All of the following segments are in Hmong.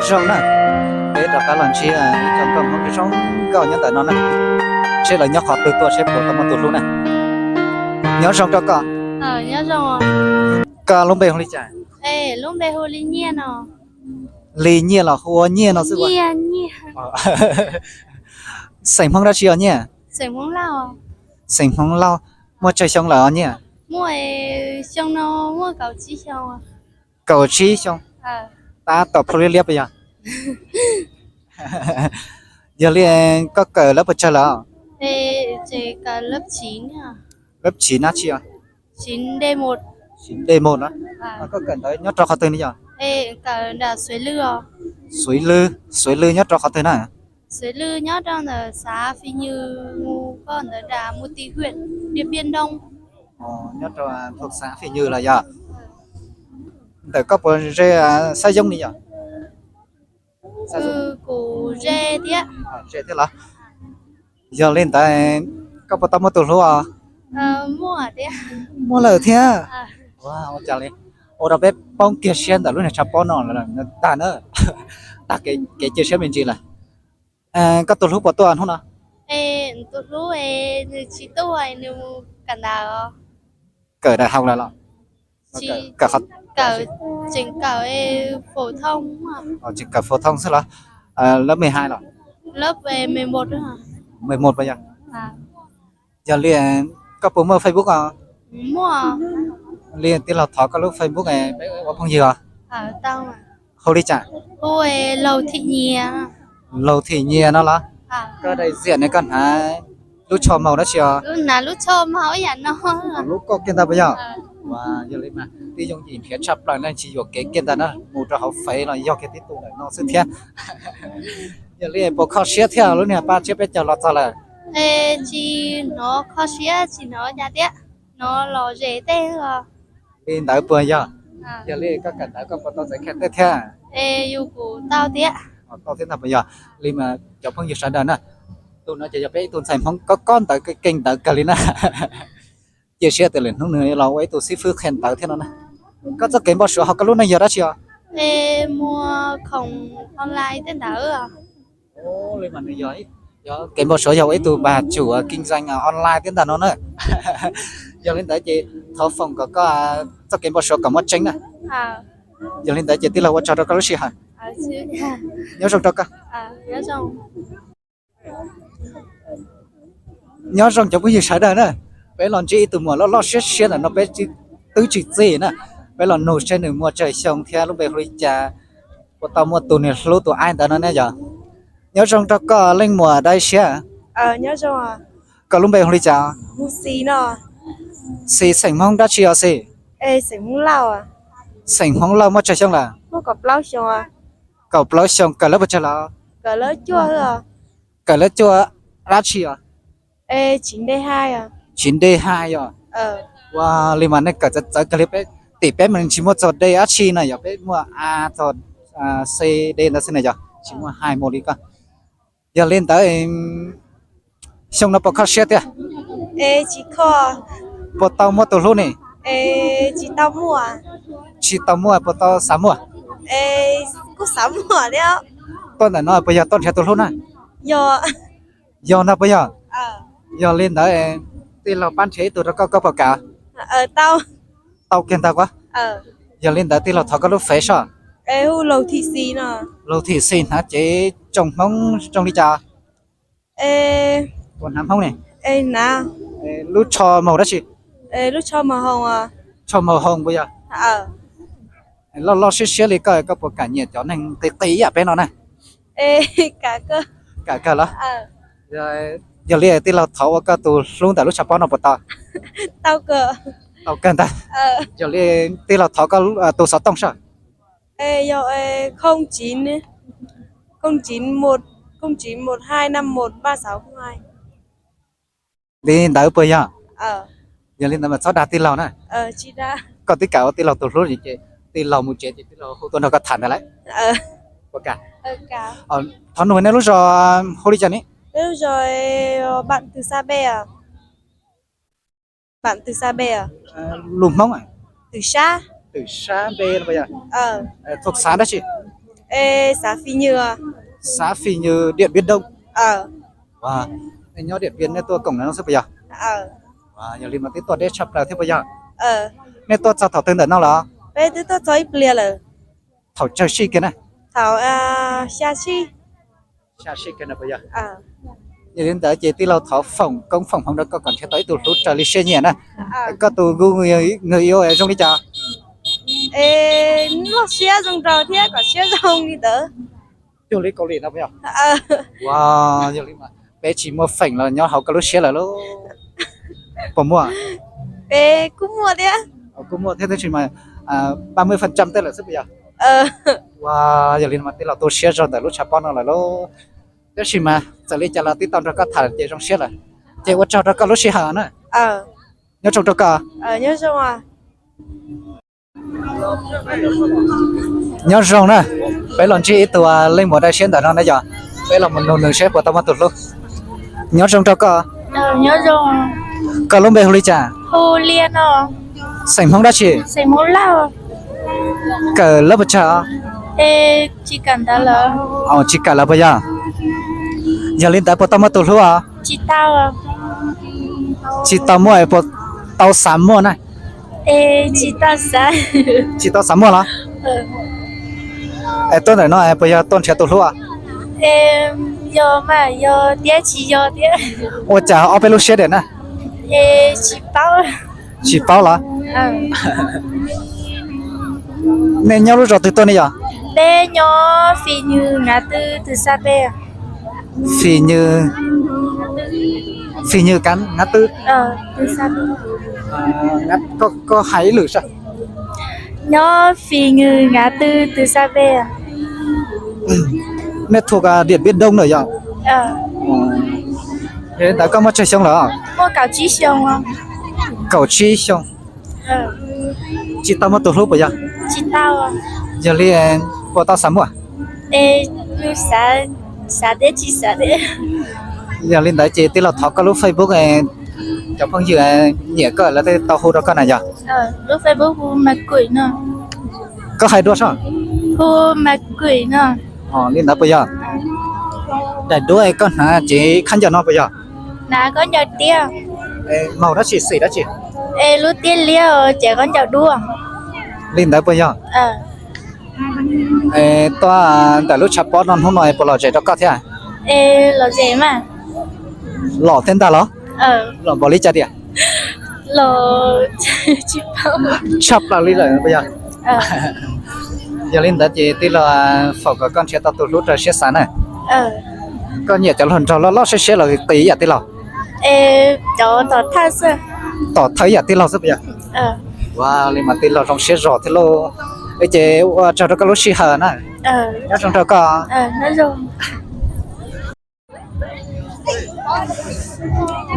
Zoo na, peb rov qab los ntsib ib co nkauj Hmoob zoo nkauj nyob ntawm no na, seb lawv nyob qhov twg tuaj seb puas tau muaj tus hlub na. Nyob zoo rau koj. Koj lub npe hu li cas? Li Nyiaj los hu ua Nyiaj no xwb. Xeem Hmoob dab tsi os Nyiaj? Xeem Hmoob Lauj. Muaj tsawg xyoo lawm os Nyiaj? Kaum tsib xyoo. Tab tom plhu liab liab puas yog? Yog li koj kawm lab puas tsawg lawm? Lab tsiv nab tsi os? Tsiv nde mus na. Koj kawm ntawd nyob rau qhov twg ne yog? Xuav Lw, Xuav Lw nyob rau qhov twg na? Nyob rau thoob xav Fim Nyw los yog? Ntawm koj puas ze Xab Yooj li yog? Ze thiab los? Yog li ntawd koj puas tau muaj tus hlub os? Muaj lawm thiab. Ua cas li, ua rau peb poob kiag siab ntawm lub niag tshav pob no tag na, tag kev cia siab me ntsis lawm. Koj tus hlub puas tuaj hnub no? Kawm daim hau lawm los? Tseem kawm phổ thông xwb los? Lớp mười hai los? Mười một puas yog? Yog li koj puas muaj Facebook os? Li tij laug thov koj lub Facebook peb ua phooj ywg os. Hu li cas? Laug Thim Nyias no los? Koj đại diện ne, koj hnav lub tsho màu dab tsi os? Lub koj kiag ntag puas yog? Yog li mas tib yooj yim nrhiav tshaj plaws na, tsis yuam kev kiag ntag na, mus rau hauv fev los yog kiag tib tug ntawm no xwb thiab. Yog li puas kho siab thiab lub niag paj tsiab peb caug los txog lawm? Tsis hnov kho siab tsis hnov cas thiab, hnov los ze tej. Li ntawd puas yog? Yog li koj kawm ntawv koj puas tau txais kheej tej thiab? Tau thiab ntag puas yog? Li mas cov phooj ywg sawv daws na, tus no ces yog peb ib tug ntxhais Hmoob kob kob ntawv keej ntawv kawg li na. Cia siab tias lwm hnub nws los ua ib tug xib fwb qhia ntawv thiab no na. Koj txoj kev npau suav hauv koj lub neej yog dab tsi os? Li mas nws yog, yog kev npau suav yog ua ib tug npag tsum kinh doanh online thiab ntag no na. Yog li ntawd ces thov foom kom koj txoj kev npau suav kom muaj tseeb na. Yog li ntawd ces tij laug ua tsaug rau koj lub sij hawm. Nyob zoo rau koj. Nyob zoo cov phooj ywg sawv daws na, peb los ntsib ib tug muam loj loj siab siab ntawm no peb twb tsis txib na. Peb los nug seb nws muaj tsawg xyoo thiab lub npe hu li cas, puas tau muaj tus niag hlub tus aib ntawd no ne yog. Nyob zoo rau koj leej muam dab siab. Koj lub npe hu li cas? Xis xeem Hmoob dab tsi os Xis? Xeem Hmoob Lauj muaj tsawg xyoo lawm? Kaum plaub xyoo, kawm lab puas tsawg lawm? Kawm lab cuaj dab tsi os? Tsis nte hais yog. Ua li mas nej kawm txawv txawv kawg li, peb tim peb mas tsis muaj txog D dab tsi na, yog peb muaj A txog C D ntawd xwb na, yog tsis muaj hais mus li koj. Yog li ntawd xyoo no puas kho siab tiag? Puas tau muaj tus hlub ne? Tsis tau muaj. Puas tau xav muaj? Tuaj ntawm no puas yog tuaj nrhiav tus hlub na? Yog ntag puas yog? Yog li ntawd tij laug pab nrhiav ib tug rau koj, koj puas kam? Tau kiag ntag kuv. Yog li ntawd tij laug thov koj lub fev soj. Laug Thim Xis hnav cev tsoos Hmoob zoo li cas? Puas hnav Hmoob ne? Lub tsho maus dab tsi? Tsho maus hoos puas yog? Loj loj siab siab li koj, koj puas kam nyiam cov neeg qis qis yam peb no na? Kam kawg los? Yog li tij laug thov ua koj tus hlub ntawm lub tshav pob no puas tau? Tau kawg ntag. Yog li tij laug thov koj tus xov tooj soj. Li ntawd puas yog? Yog li ntawd mas txhob dag tij laug na. Koj twb kam ua tij laug tus hlub ces tij laug mus tsev ces tij laug hu tuaj nrog koj tham ntag lauj. Thov nug nej lub zos hu li cas ne? Lus Hmoob. Twm Sab npe, thoob xav dab tsi? Xav Fim Nywg, Điện Biên Đông. Nej nyob Điện Biên nej tuaj koom ntawm no xwb puas yog? Yog li mas twb tuaj deb tshaj plaws thiab puas yog? Nej tuaj txog thaum twg ntawm no los? Peb twb tuaj txog ib pliag lawm. Thaum tsawg sij kiag na? Thaum xya sij. Xya sij kiag na puas yog? Yog li ntawd ces tij laug thov foom koob foom hmoov rau koj kom nrhiav tau ib tug hlub raws li siab nyiam na. Koj tus gu nws zoo li cas? Loj siab zoo nraug thiab kom siab zoo li ntawd. Cuag li Kaus Lim no puas yog? Ua, yog li mas peb tsis muaj feem los nyob hauv koj lub siab lawm lauj. Puas muaj? Peb kuj muaj thiab. Kuj muaj thiab tab sis mas ba mươi phần trăm tej lawm xwb puas yog? Ua, yog li mas tij laug tu siab zog ntawm lub tshav pob no lawm lauj. Tab sis mas txawm li cas los twb tau nrog koj tham ces zoo siab lawm. Ces ua tsaug rau koj lub sij hawm na. Nyob zoo rau koj. Nyob zoo na, peb los ntsib ib tug leej muam dai siab ntawm no na yog, peb los mus nug nws seb puas tau muaj tus hlub. Nyob zoo rau koj. Koj lub npe hu li cas? Xeem Hmoob dab tsi? Kawm lab puas tsawg? Tsis kawm lawm puas yog? Yog li ntawd puas tau muaj tus hlub os? Tsis tau muaj, puas tau xav muaj na? Tsis tau xav muaj los? Es tuaj ntawm no puas yog tuaj nrhiav tus hlub? Ua cas ob peb lub siab diam na? Tsis paub los? Nej nyob lub zos twg tuaj ne yog? Peb nyob Fim Nywg Ngav Twb Tw Xa Pe. Fim Nywg, Fim Nywg Kav Ngav Twb. Koj hais ib lwm saib. Nyob Fim Nywg Ngav Twb Tw Xa Pe. Nej thuộc Điện Biên Đông lawm yog? Yog li ntawd koj muaj tsawg xyoo lawm? Kaum tsib xyoo. Tsis tau muaj tus hlub puas yog? Yog li puas tau xav muaj? Yog li ntawd ces tij laug thov koj lub Facebook, cov phooj ywg nyiam koj lawv thiaj tau hu rau koj na yog? Koj hais dua soj. Li ntawd puas yog? Daim duab koj hnav ces khaub ncaws no puas yog? Maum dab tsi xim dab tsi? Lub tiab liab ces khaub ncaws dub. Li ntawd puas yog? Tuaj ntawm lub tshav pob no hnub no puas lom zem rau koj thiab? Lom thiab ntag los? Lom npaum li cas tiag? Tshaj plaws li lawm puas yog? Yog li ntawd ces tij laug foom kom koj nrhiav tau tus hlub raws siab xav na. Koj nyiam cov hluas nraug loj loj siab siab los qis ib yam tij laug? Tom thawj ib yam tij laug xwb puas yog? Ua li mas tij laug zoo siab zog thiab lauj. Ces ua tsaug rau koj lub sij hawm na. Nyob zoo rau koj.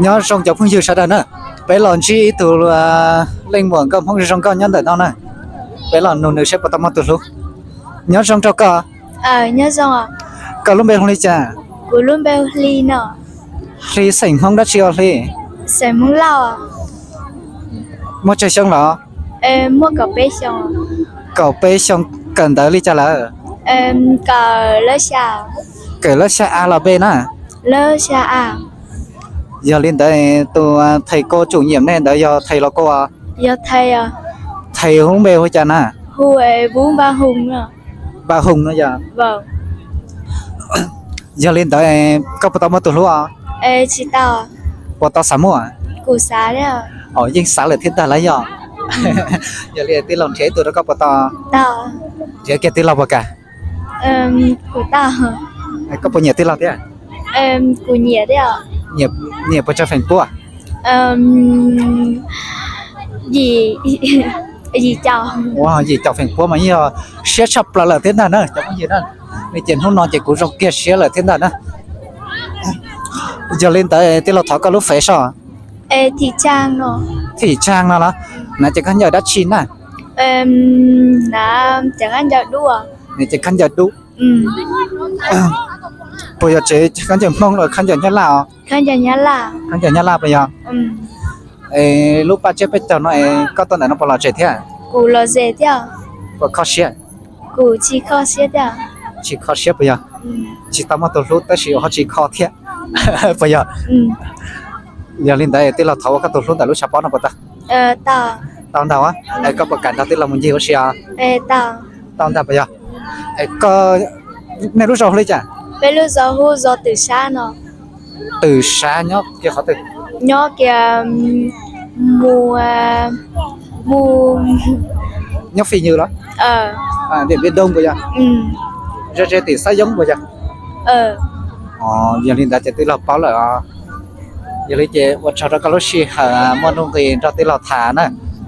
Nyob zoo cov phooj ywg sawv daws na, peb los ntsib ib tug leej muam nkauj Hmoob zoo nkauj nyob ntawm no na, peb los nug nws seb puas tau muaj tus hlub. Nyob zoo rau koj. Koj lub npe hu li cas? Hli, xeem Hmoob dab tsi os Hli? Muaj tsawg xyoo los? Kaum peb xyoo. Kawm ntawv li cas lawm? Kawm lab xya A los B na? Yog li ntawd tus thầy cô chủ nhiệm nej ntawd yog thầy los cô? Thầy hu lub npe hu cas na? Npa Hum no yog? Yog li ntawd koj puas tau muaj tus hlub os? Puas tau xav muaj? Yeej xav lawm thiab ntag lauj yog? Yog li tij laug nrhiav ib tug rau koj puas tau? Nrhiav kiag tij laug puas kam? Koj puas nyiam tij laug thiab? Nyiam puas tsawg feem puab? Yim caum feem puab mas yeej yog siab tshaj plaws lawm thiab ntag na cov phooj ywg na. Li ces hnub no ces kuv zoo kiag siab lawm thiab ntag na. Yog li ntawd tij laug thov koj lub fev soj. Thim Tsaag no los? Hnav cov khaub ncaws dab tsi na? Hnav cov khaub ncaws dub. Hnav cov khaub ncaws dub. Puas yog tsev khaub ncaws Hmoob los khaub ncaws Nyab Laj os? Khaub ncaws Nyab Laj puas yog? Es lub paj tsiab peb caug no es koj tuaj ntawm no puas lom zem thiab? Puas kho siab? Kuv tsis kho siab thiab. Tsis kho siab puas yog? Tsis tau muaj tus hlub tab sis ho tsis kho thiab puas yog? Yog li ntawd tij laug thov ua koj tus hlub ntawm lub tshav pob no puas tau? Tau ntag. Es koj puas kam nrog tij laug mus ncig ua si os? Tau ntag puas yog? Es koj, nej lub zos hu li cas? Twm Sab nyob kiag qhov twg? Nyob kiag, mus, mus, nyob Fij Nyws los? Ntiam Npiaj Doo puas yog? Ze ze tim Xab Yoob puas yog? Yog li ntawd ces tij laug paub lawm os. Yog li ces ua tsaug rau koj lub sij hawm muaj nuj nqis nrog tij laug tham na.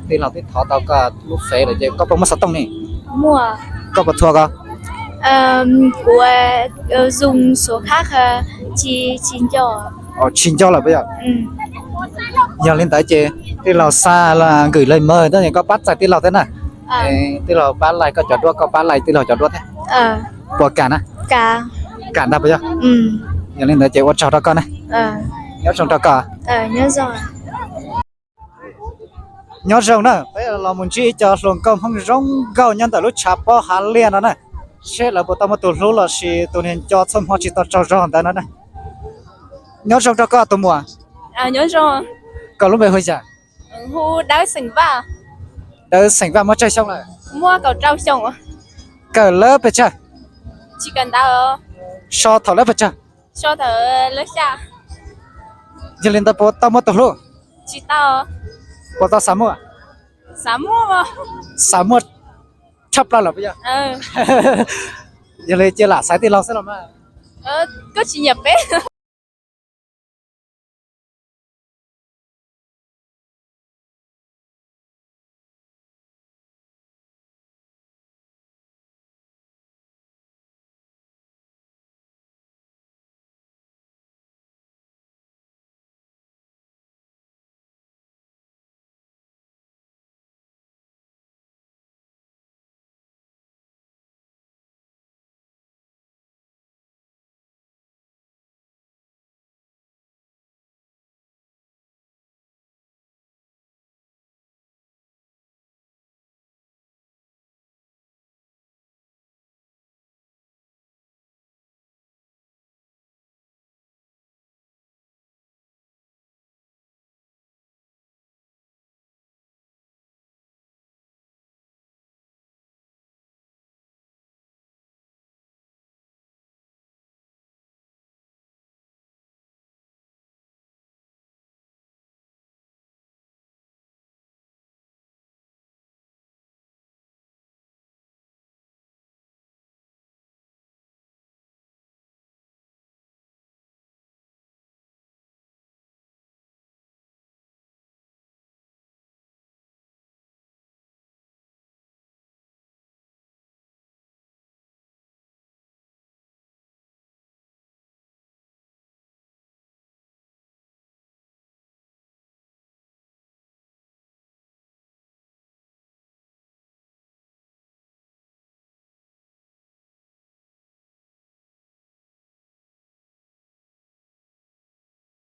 Tij laug twb thov tau koj lub fev lawm ces koj puas muaj xov tooj ne? Koj puas txhua ko? Tsis nco lawm puas yog? Yog li ntawd ces tij laug xa nkws lawm mawg tab koj pab txais tij laug thiab na. Tij laug pab laij koj cov duab, koj pab laij tij laug cov duab thiab. Puas kam na? Kam ntag puas yog? Yog li ntawd ces ua tsaug rau koj na. Nyob zoo rau koj. Nyob zoo na, peb los mus ntsib ib co hluas nkauj Hmoob zoo nkauj nyob ntawm lub tshav pob hav liaj no na, seb lawv puas tau muaj tus hlub los sis tus niag nco txhua hmo tsis tau tsaug zog ntawd no na. Nyob zoo rau koj tus muam. Koj lub npe hu li cas? Dawb Xeem Vaj muaj tsawg xyoo lawm? Kawm lab pes tsawg? So thaum lab pes tsawg? Yog li ntawd puas tau muaj tus hlub? Puas tau xav muaj? Xav muaj tshaj plaws lawm puas yog? Yog li cia lam xaiv tij laug xwb los mas. Koj tsis nyiam peb?